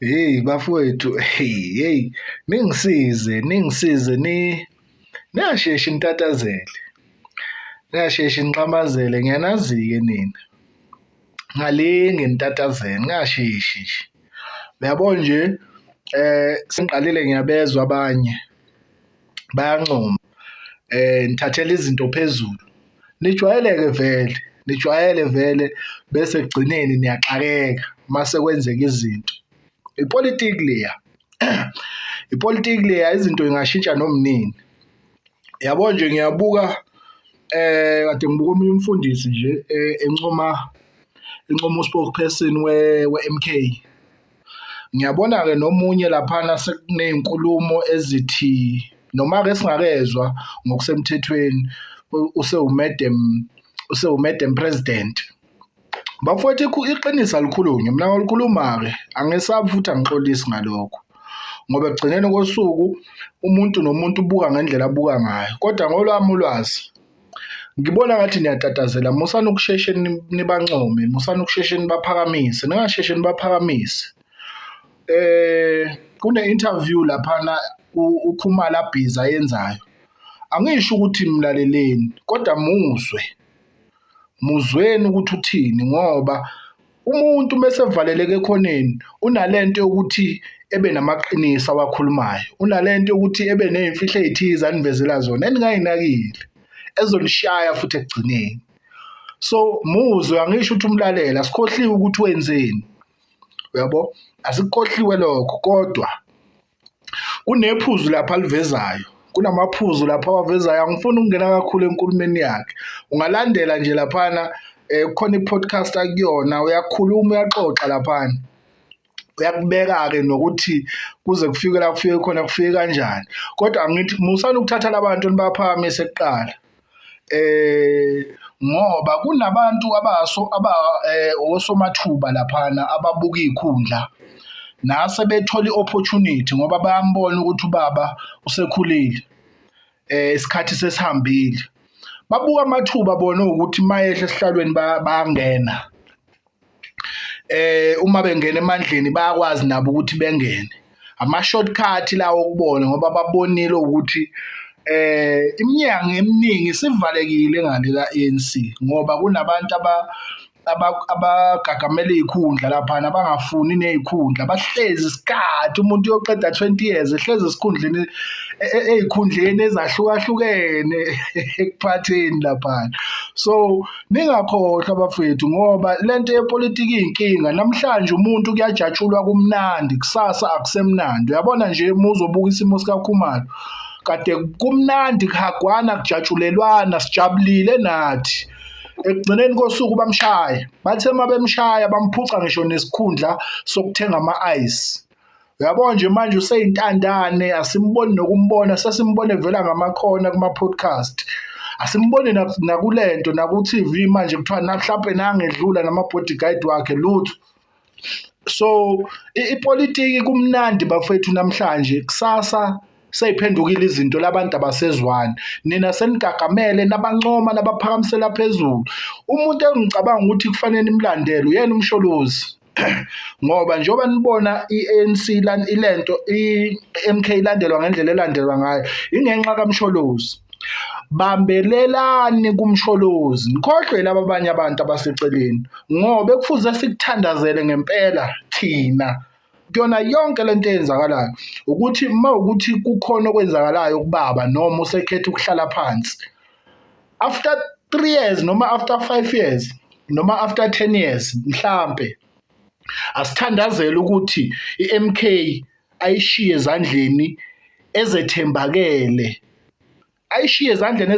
Hey bafowethu, hey hey, ningisize, ningisize ni ningasheshi nitatazele, ningasheshi nixhamazele, ngiyanazi-ke nina. Ningalinge nitatazele, ningasheshi nje. Uyabo nje sengiqalile ngiyabezwa abanye bayancoma nithathela izinto phezulu, nijwayele-ke vele, nijwayele vele bese ekugcineni niyaxakeka mase kwenzeka izinto. Ipolitiki leya, ipolitiki leya, izinto zingashintsha noma inini. Yabo nje ngiyabuka kade ngibuka omunye umfundisi nje encoma, encoma u-spokesperson we-MK. Ngiyabona-ke nomunye laphana sekuney'nkulumo ezithi noma-ke singakezwa ngokusemthethweni usewu-madam, usewu-madam president. Bafowethu, iqiniso alikhulunywa, mina ngolikhuluma-ke, angesabi futhi angixolisi ngalokho ngoba ekugcineni kosuku umuntu nomuntu ubuka ngendlela abuka ngayo, kodwa ngolwami ulwazi ngibona ngathi niyatatazela. Musani ukusheshe nibancome, musani ukusheshe nibaphakamise, ningasheshe nibaphakamise. Kune-interview laphana uKhumalo abhizi ayenzayo, angisho ukuthi mlaleleni kodwa muzwe, muzweni ukuthi uthini ngoba umuntu mese evaleleke ekhoneni unalento yokuthi ebe namaqiniso awakhulumayo, unalento yokuthi ebe ney'mfihlo ey'thize anivezela zona eningay'nakile ezonishaya futhi ekugcineni. So muzwe, angisho ukuthi umlalele, asikhohliwe ukuthi wenzeni, uyabo, asikukhohliwe lokho, kodwa kunephuzu lapha alivezayo, kunamaphuzu lapha awavezayo. Angifuni ukungena kakhulu enkulumeni yakhe, ungalandela nje laphana kukhona i-podcast akuyona, uyakhuluma uyaxoxa laphana, uyakubeka-ke nokuthi kuze kufike la kufike khona kufike kanjani. Kodwa angithi musani ukuthatha labantu nibaphakamise kuqala ngoba kunabantu abaso aba osomathuba laphana ababuka iy'khundla nase bethola i-opportunity ngoba bayambona ukuthi ubaba usekhulile, isikhathi sesihambile. Babuka amathuba bona ukuthi mayehla esihlalweni bayangena. Uma bengena emandleni bayakwazi nabo ukuthi bengene. Ama-shortcut lawo okubona ngoba babonile ukuthi iminyango eminingi isivalekile ngale ka-ANC ngoba kunabantu abagagamela iy'khundla laphana abangafuni ney'khundla, bahlezi isikhathi umuntu uyoqeda 20 years ehlezi esikhundleni ey'khundleni ezahlukahlukene ekuphatheni laphana. So ningakhohlwa bafethu ngoba lento yepolitiki iyinkinga. Namhlanje umuntu kuyajatshulwa kumnandi, kusasa akusemnandi. Uyabona nje uma uzobuka isimo sikaKhumalo, kade kumnandi kuhagwana kujatshulelwana sijabulile nathi. Ekugcineni kosuku bamshaya, bathe uma bemshaya bamphuca ngisho nesikhundla sokuthenga ama-ice. Uyabo nje manje useyintandane, asimboni nokumbona, sesimbone evela ngamakhona kuma-podcast. Asimboni nakulento naku-TV manje kuthiwa mhlampe nangedlula nama-bodyguard wakhe lutho. So ipolitiki kumnandi bafethu namhlanje, kusasa seyiphendukile izinto labantu abasezwani. Nina senigagamele nabancoma nabaphakamisela phezulu. Umuntu engicabanga ukuthi kufanele nimlandele uyena uMsholozi. Ngoba njengoba nibona i-ANC ilento i-MK ilandelwa ngendlela elandelwa ngayo ingenxa kaMsholozi. Bambelelani kuMsholozi, nikhohlwe laba abanye abantu abaseceleni ngoba ekufuze sikuthandazele ngempela thina kuyona yonke lento eyenzakalayo ukuthi uma ukuthi kukhona okwenzakalayo kubaba noma usekhetha ukuhlala phansi after 3 years noma after 5 years noma after 10 years mhlampe asithandazele ukuthi iMK ayishiye ezandleni ezethembakele, ayishiye ezandleni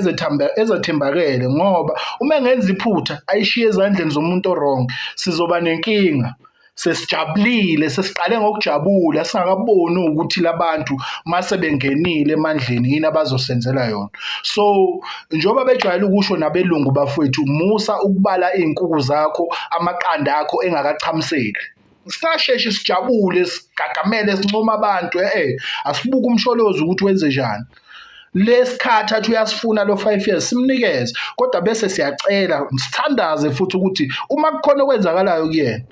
ezethembakele ngoba uma engenza iphutha ayishiye ezandleni zomuntu o-wrong, sizoba nenkinga. Sesijabulile, sesiqale ngokujabula singakaboni ukuthi labantu mase bengenile emandleni yini abazosenzela yona. So njengoba bejwayele ukusho nabelungu bafowethu, musa ukubala iy'nkukhu zakho amaqanda akho engakachamiseli. Singasheshi sijabule sigagamele sincoma abantu asibuke uMsholozi ukuthi wenze njani. Lesikhathi athi uyasifuna lo 5 years simnikeze, kodwa bese siyacela sithandaze futhi ukuthi uma kukhona okwenzakalayo kuyena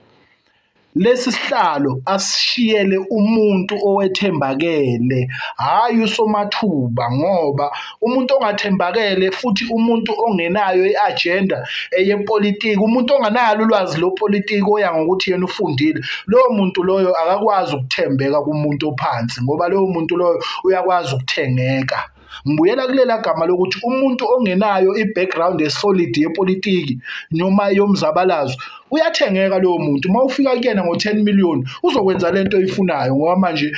Lesi sihlalo asishiyele umuntu owethembakele, hhayi usomathuba ngoba umuntu ongathembakele futhi umuntu ongenayo i-agenda eyepolitiki, umuntu onganalo ulwazi lopolitiki oya ngokuthi yena ufundile, lowo muntu loyo akakwazi ukuthembeka kumuntu ophansi ngoba lowo muntu loyo uyakwazi ukuthengeka. Ngibuyela kulela gama lokuthi umuntu ongenayo i-background esolid yepolitiki noma yomzabalazo uyathengeka lowo muntu. Uma ufika kuyena ngo-10 million uzokwenza lento oyifunayo ngoba manje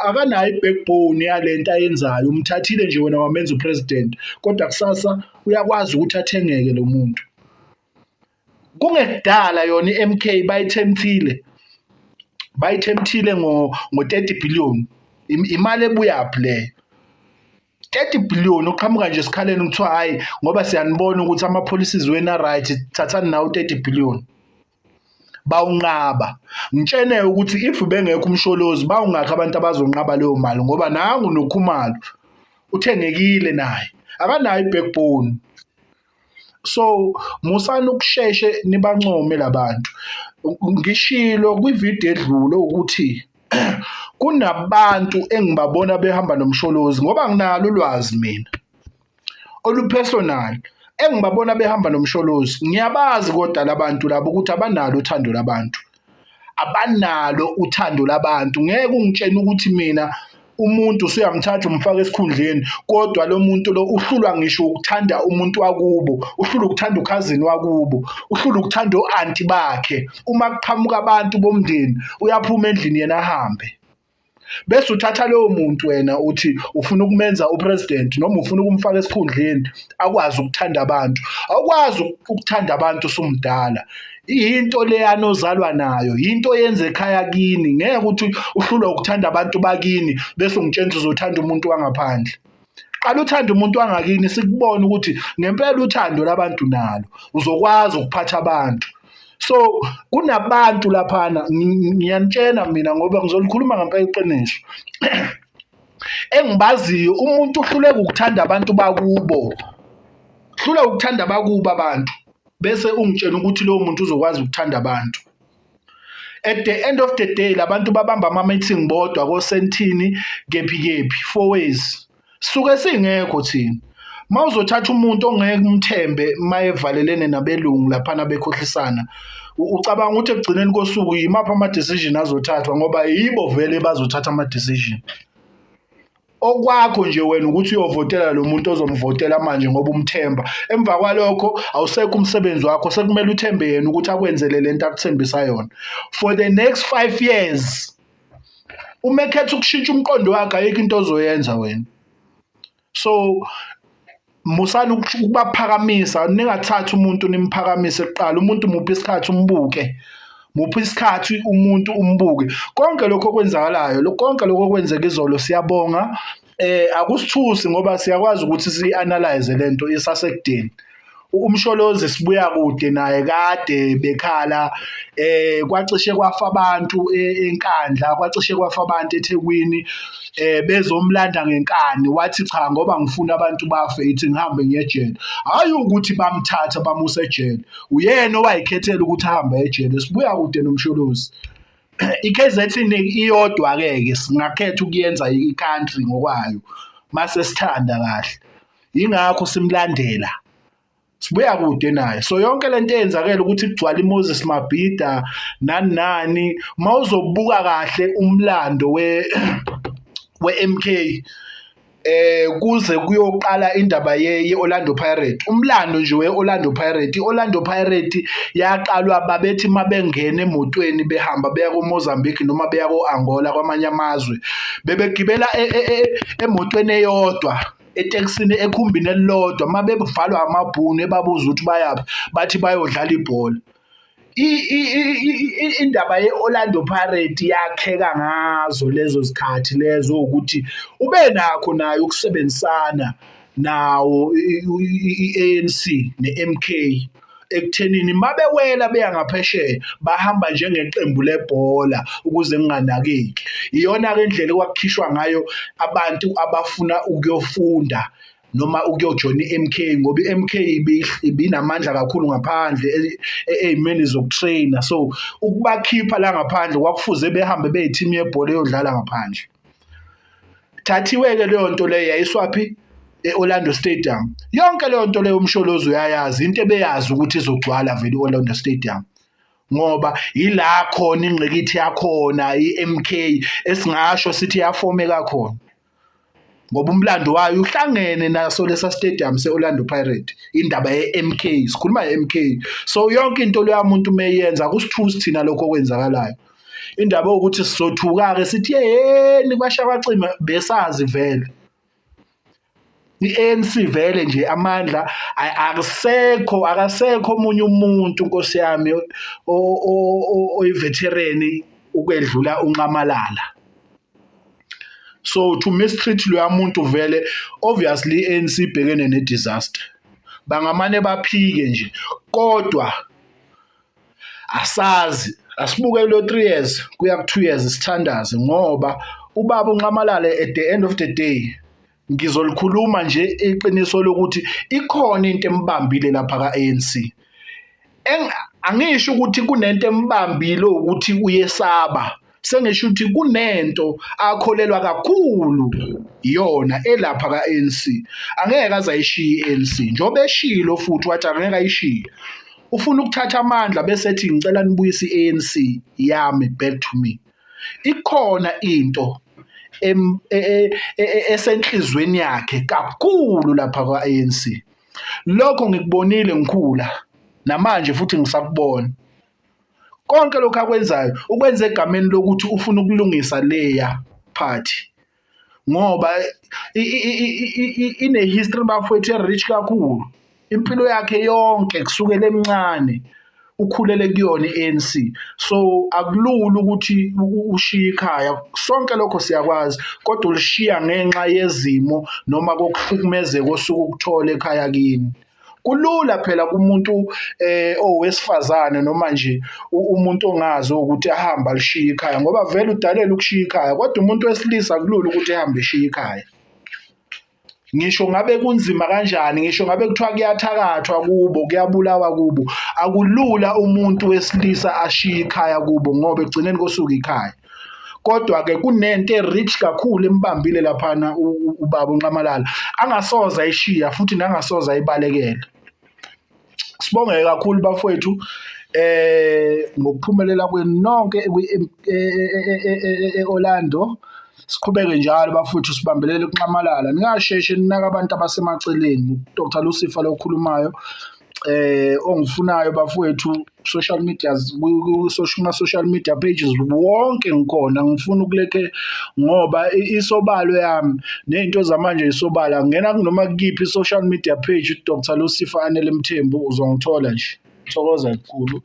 akanayo i-backbone yalento ayenzayo. Umthathile nje wena wamenza upresident, kodwa kusasa uyakwazi ukuthi athengeke lo muntu. Kungekudala yona i-MK bayithemthile bayithemthile ngo-30 billion. Imali ebuyaphi leyo? 30 billion uqhamuka nje esikhaleni kuthiwa hhayi ngoba siyanibona ukuthi ama-policies wenu a-right, thathani nawo 30 billion. Bawunqaba. Ngitshene ukuthi if bengekho uMsholozi bawungakhi abantu abazonqaba leyo mali ngoba nangu noKhumalo uthengekile naye, akanayo i-backbone. So musani ukusheshe nibancome labantu. Ngishilo kwividiyo edlule ukuthi kunabantu engibabona behamba noMsholozi ngoba nginalo ulwazi mina olupersonal engibabona behamba noMsholozi. Ngiyabazi kodwa labantu labo ukuthi abanalo uthando labantu, abanalo uthando labantu. Ngeke ungitshene ukuthi mina umuntu usuyamthatha umfaka esikhundleni, kodwa lo muntu lo uhlulwa ngisho ukuthanda umuntu wakubo, uhlulwa ukuthanda ukhazini wakubo, uhlulwa ukuthanda o-anti bakhe. Uma kuqhamuka abantu bomndeni uyaphuma endlini yena ahambe. Bese uthatha lowo muntu wena uthi ufuna ukumenza upresident noma ufuna ukumfaka esikhundleni akwazi ukuthanda abantu. Awukwazi ukuthanda abantu usumdala. Into leyana ozalwa nayo, into oyenza ekhaya kini. Ngeke ukuthi uhlulwe ukuthanda abantu bakini bese ungitshela ukuthi uzothanda umuntu wangaphandle. Qala uthande umuntu wangakini sikubone ukuthi ngempela uthando labantu nalo uzokwazi ukuphatha abantu. So kunabantu laphana ngiyanitshena mina ngoba ngizolikhuluma ngempela iqiniso engibaziyo, umuntu uhluleka ukuthanda abantu bakubo, hluleka ukuthanda abakubo abantu bese ungitshena ukuthi lowo muntu uzokwazi ukuthanda abantu. At the end of the day labantu babamba ama-meeting bodwa koSentini kephi kephi four ways. Suke singekho thina. Uma uzothatha umuntu ongeke umthembe uma evalelene nabelungu laphana bekhohlisana, ucabanga ukuthi ekugcineni kosuku yimaphi ama-decision azothathwa ngoba yibo vele bazothatha ama-decision. Okwakho nje wena ukuthi uyovotela lo muntu ozomvotela manje ngoba umthemba. Emva kwalokho awusekho umsebenzi wakho, sekumele uthembe yena ukuthi akwenzele lento akuthembisa yona. For the next 5 years uma ekhetha ukushintsha umqondo wakhe ayikho into ozoyenza wena. So musani ukubaphakamisa, ningathathi umuntu nimphakamise kuqala. Umuntu muphi isikhathi umbuke, muphi isikhathi umuntu umbuke. Konke lokho okwenzakalayo, konke lokho okwenzeka izolo siyabonga. Akusithusi ngoba siyakwazi ukuthi si-analyze lento isasekudeni. UMsholozi sibuya kude naye kade bekhala, kwacishe kwafa abantu eNkandla, kwacishe kwafa abantu eThekwini, bezomlanda ngenkani. Wathi cha ngoba ngifuna abantu bafe ithi ngihambe ngiye ejele. Hhayi ukuthi bamthatha bamusa ejele, uyena owayikhethela ukuthi ahambe ejele. Sibuya kude noMsholozi. I-KZN iyodwa-ke ke singakhetha ukuyenza i-country ngokwayo mase sithanda kahle. Yingakho simlandela, sibuya kude naye. So yonke lento eyenzakele ukuthi kugcwale iMoses Mabhida nani nani, uma uzobuka kahle umlando we-MK kuze kuyoqala indaba ye-Orlando Pirates, umlando nje we-Orlando Pirates, i-Orlando Pirates yaqalwa babethi uma bengena emotweni behamba beya ko-Mozambique noma beya ko-Angola kwamanye amazwe, bebegibela emotweni eyodwa etekisini ekhumbini elilodwa. Uma bevalwa amabhunu ebabuza ukuthi bayaphi, bathi bayodlala ibhola. Indaba ye-Orlando Pirates yakheka ngazo lezo zikhathi lezo ukuthi ube nakho naye ukusebenzisana nawo i-ANC ne-MK ekuthenini mabewela beya ngaphesheya bahamba njengeqembu lebhola ukuze kunganakeki. Iyona-ke indlela ekwakukhishwa ngayo abantu abafuna ukuyofunda. Noma ukuyojoyina i-MK, ngoba i-MK ibinamandla kakhulu ngaphandle ey'meni zokutreyina. So ukubakhipha la ngaphandle kwakufuze behambe beyi-team yebhola eyodlala ngaphandle. Thathiwe-ke leyo nto leyo, yayiswaphi? E-Orlando Stadium. Yonke leyo nto leyo uMsholozi uyayazi, into ebeyazi ukuthi izogcwala vele i-Orlando Stadium, ngoba ila khona ingqikithi yakhona i-MK esingasho sithi yafomeka khona, ngoba umlando wayo uhlangene naso lesa stadium se-Orlando Pirates. Indaba ye-MK, sikhuluma ye-MK. So yonke into leya muntu meyenza akusithusi thina lokho okwenzakalayo. Indaba ukuthi sizothuka-ke sithi yeheni kwasha kwacima, besazi vele. I-ANC vele nje amandla akusekho, akasekho omunye umuntu, nkosi yami, oyi-veteran ukwedlula uNxamalala. So to mistreat loya muntu vele, obviously i-ANC ibhekene ne-disaster. Bangamane baphike nje, kodwa asazi, asibuke lo 3 years kuya ku 2 years, sithandaze, ngoba ubaba uNxamalala, at the end of the day, ngizolikhuluma nje iqiniso lokuthi ikhona into embambile lapha ka-ANC. Angisho ukuthi kunento embambile ukuthi uyesaba, sengisho ukuthi kunento akholelwa kakhulu iyona elapha ka-ANC, angeke aze ayishiye i-ANC, njengoba eshilo futhi wathi angeke ayishiye. Ufuna ukuthatha amandla bese ethi, "Ngicela nibuyise i-ANC yami back to me." Ikhona into esenhlizweni yakhe kakhulu lapha kwa-ANC. Lokho ngikubonile ngikhula, namanje futhi ngisakubona. Konke lokhu akwenzayo ukwenza egameni lokuthi ufuna ukulungisa leya party, ngoba ine-history, bafowethu, e-rich kakhulu. Impilo yakhe yonke kusukela emncane ukhulele kuyona i-ANC, so akulula ukuthi ushiye ikhaya. Sonke lokho siyakwazi, kodwa ulishiya ngenxa yezimo noma kokuhlukumezeka osuke ukuthola ekhaya kini. Kulula phela kumuntu owesifazane noma nje umuntu ongazi ukuthi ahambe alishiye ikhaya, ngoba vele udalelwe ukushiya ikhaya, kodwa umuntu wesilisa akulula ukuthi ehambe eshiye ikhaya. Ngisho ngabe kunzima kanjani, ngisho ngabe kuthiwa kuyathakathwa kubo, kuyabulawa kubo, akulula umuntu wesilisa ashiye ikhaya kubo, ngoba ekugcineni kosuku ikhaya. Kodwa-ke kunento e-rich kakhulu embambile laphana ubaba uNxamalala, angasoze ayishiya futhi nangasoze ayibalekele. Sibonge kakhulu, bafowethu, ngokuphumelela kwenu nonke e-Orlando. Siqhubeke njalo, bafowethu, sibambelele kuNxamalala, ningasheshe ninaka abantu abasemaceleni. Dr Lucifer lo okhulumayo. Ongifunayo, bafowethu, social medias, kuma social media pages wonke ngikhona. Ngifuna ukulekhe ngoba isobalo yami ney'nto zamanje isobala. Ngena kunoma kuyiphi i-social media page, uDr Lucifer Anele Mthembu, uzongithola nje. Thokoza kakhulu.